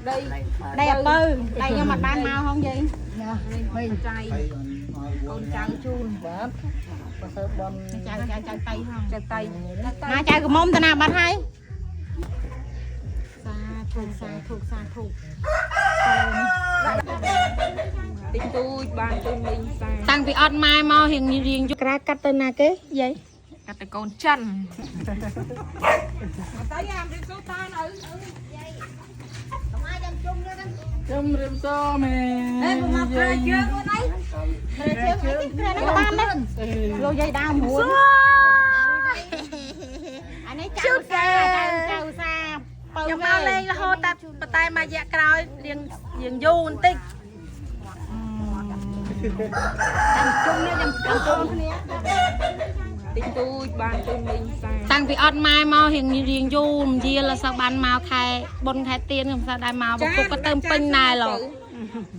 ដី ដីអាពៅដីខ្ញុំអត់បានមកហងយាយ មីចៃកូនចៅជូន បាទបើសើបន ចៅចៅចៅតៃហង ចៅតៃ ណាចៅកមុំតាណាបាត់ហើយសាធុសាធុសាធុ តិចតួចបានជូនមីងសា តាំងពីអត់ម៉ែមករៀងរៀងក្រាកាត់ទៅណាគេយាយ កាត់ទៅកូនចិន ខ្ញុំរៀបសមែ អេមកប្រជើងខ្លួនឯងប្រជើងអីប្រហ្នឹងក៏បានដែរលោកយាយដើមរួនអានេះចៅសាចៅចៅសាពៅ ខ្ញុំមកលេងរហូតតែប៉ុន្តែមួយរយៈក្រោយរៀងរៀងយូរបន្តិច ចាំជុំនេះចាំជុំគ្នា តិចតួចបានជូនមីងសា តាំងពីអត់ម៉ែមករៀងរៀងយូរមិនយាលសោះបានមកខែបុណ្យខែទៀនខ្ញុំសោះដែរមកពុកក៏ទៅពេញដែរឡ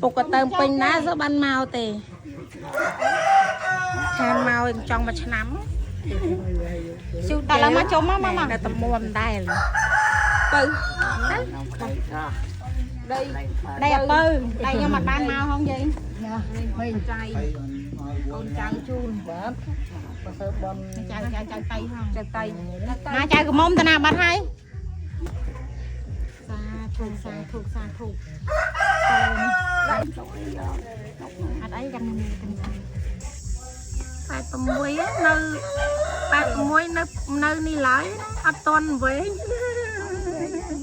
ពុកក៏ទៅពេញដែរសោះបានមកទេខានមករៀងចង់មួយឆ្នាំជូត តែឡើងមកជុំមកមក តែតមួមដែរ ទៅដី ដីអាពៅដីខ្ញុំអត់បានមកហងយាយ មី ចៃកូនចៅជូន បាទបើសើបន ចៅចៅចៅតៃហង ចៅតៃ ណាចៅកមុំតាណាបាត់ហើយសាធុសាធុសាធុអត់អីចាំនេះទាំង 86នៅ86នៅនៅនេះឡើយអត់តន់វែង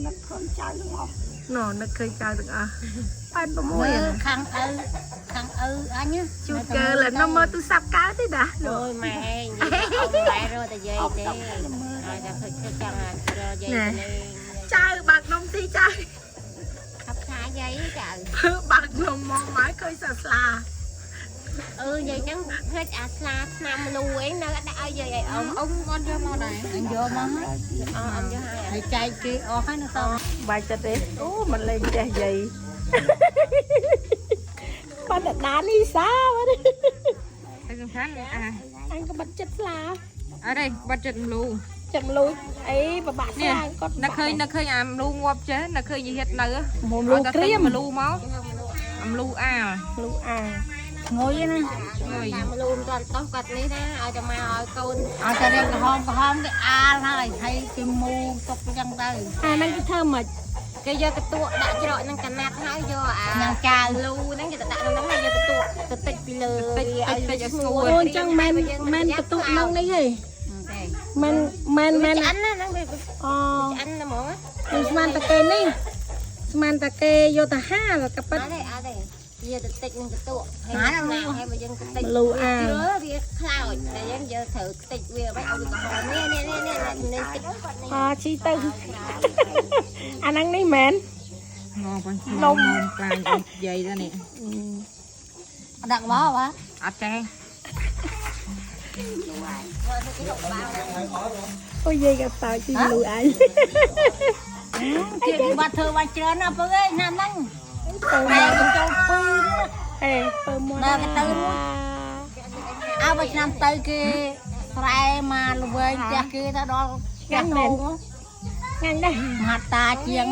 នឹកឃើញចៅទាំងអស់ណនឹកឃើញចៅទាំងអស់86 ខាងឪខាងឪអញ ជូតកើលនៅមើលទូរស័ព្ទកើទេតា អូយម៉ែឯងនិយាយអត់ម៉ែរត់តែយាយទេឲ្យតែឃើញចង់រកយាយលេង ចៅបើកនំទីចៅ ខាប់ខ្លាយាយចៅ ភើបើកនំមកម៉ែឃើញសស្លា អឺយាយចឹងភ្លេចអាស្លាឆ្នាំលូអីនៅដាក់ឲ្យយាយឲ្យអ៊ំ អ៊ំអត់យកមកដែរ អញយកមកហើយអ៊ំយកហើយហើយចែកគេអស់ហើយនៅសល់ បាយចិត្តទេអូមិនលេងចេះយាយបានតែដានេះសាបាត់ តែសំខាន់អា អញក៏បាត់ចិត្តស្លា អរេបាត់ចិត្តមលូ ចាំលូចអីបបាក់ស្ នេះ លាគាត់ នៅឃើញនៅឃើញអាមលូងាប់ចេះនៅឃើញយហិតនៅ មុំលូក្រៀម មលូមកអាមលូអាល លូអា ងុយណា ហើយ តាមលូមិនទាន់តោះគាត់នេះណាឲ្យតែមកឲ្យកូនឲ្យតែរៀងក្រហមក្រហមគេអាលហើយហើយគេមូទុកចឹងទៅ អាហ្នឹងគេធ្វើមិន គេយកកតួដាក់ច្រកនឹងកណាត់ហើយយកអាញ៉ាំចាវលូហ្នឹងគេទៅដាក់ក្នុងហ្នឹងហើយយកកតួទៅតិចពីលើ តិចតិចតិចឲ្យស្ងួត អូអញ្ចឹងមិនមិនកតុហ្នឹងនេះទេមិនមិនមិន ឆ្អិនណាហ្នឹងវា អូ ឆ្អិនណាហ្មង ខ្ញុំស្មានតាគេនេះស្មានតាគេយកទៅហាលក៏ប៉ិត អត់ទេអត់ទេយកទៅតិចនឹងកតួហើយហើយបើយើងទៅតិច លូអា ជ្រើវាខ្លោចតែយើងយកត្រូវខ្ទេចវាໄວឲ្យវាក្រហមនេះនេះនេះនេះតិច អជីទៅអាហ្នឹងនេះមែន ងបាញ់នំខ្លាញ់យាយទៅនេះ ដាក់មកបាទ អត់ចេះ អូយាយក៏សើចជីលូឯង គេបាត់ធ្វើបានច្រើនណាស់ពឹងអើយឆ្នាំហ្នឹងតែចូលពីរ អេពើមួយ ដល់គេទៅអើបើឆ្នាំទៅគេស្រែមកល្វែងផ្ទះគេទៅដល់ផ្ទះនង ងាញ់ដែរ មហាតាជាង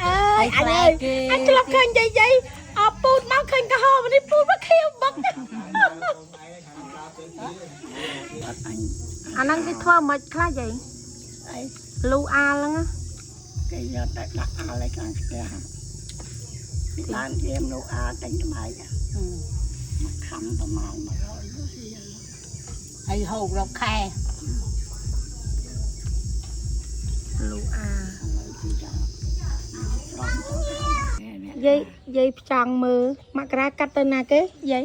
អើយអញអើយអញធ្លាប់ឃើញយាយយាយអពូតមកឃើញក្រហមនេះពូតមកខៀវបុកអាហ្នឹងគេធ្វើមិនខ្លះយាយ អី លូអាលហ្នឹង គេយកតែដាក់អាលឲ្យខាងផ្ទះពីបានយាមលោកអាទិញថ្មីមកខំប្រមាណ100រៀល ហើយហូបរកខែ លូអា ហើយទីចាស្រង់ទៅនេះ យាយយាយផ្ចង់មើលមករាកាត់ទៅណាគេយាយ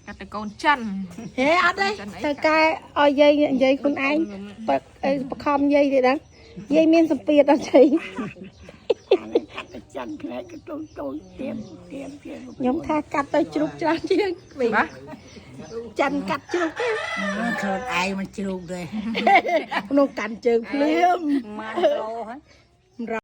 កាត់ទៅកូនចិន ហេអត់ទេទៅកែឲ្យយាយនិយាយខ្លួនឯងបបខំយាយទេដឹងយាយមានសម្ពាធអត់យាយ អានេះកាត់ទៅចិនផ្នែកក៏តូចតូចទៀមទៀមទៀម ខ្ញុំថាកាត់ទៅជ្រូកច្រើនជាងវិញ បាទ ចិនកាត់ជ្រូកទេ ខ្លួនឯងមិនជ្រូកទេ ក្នុងកាន់ជើងភ្លាម ម៉ានឡូហើយ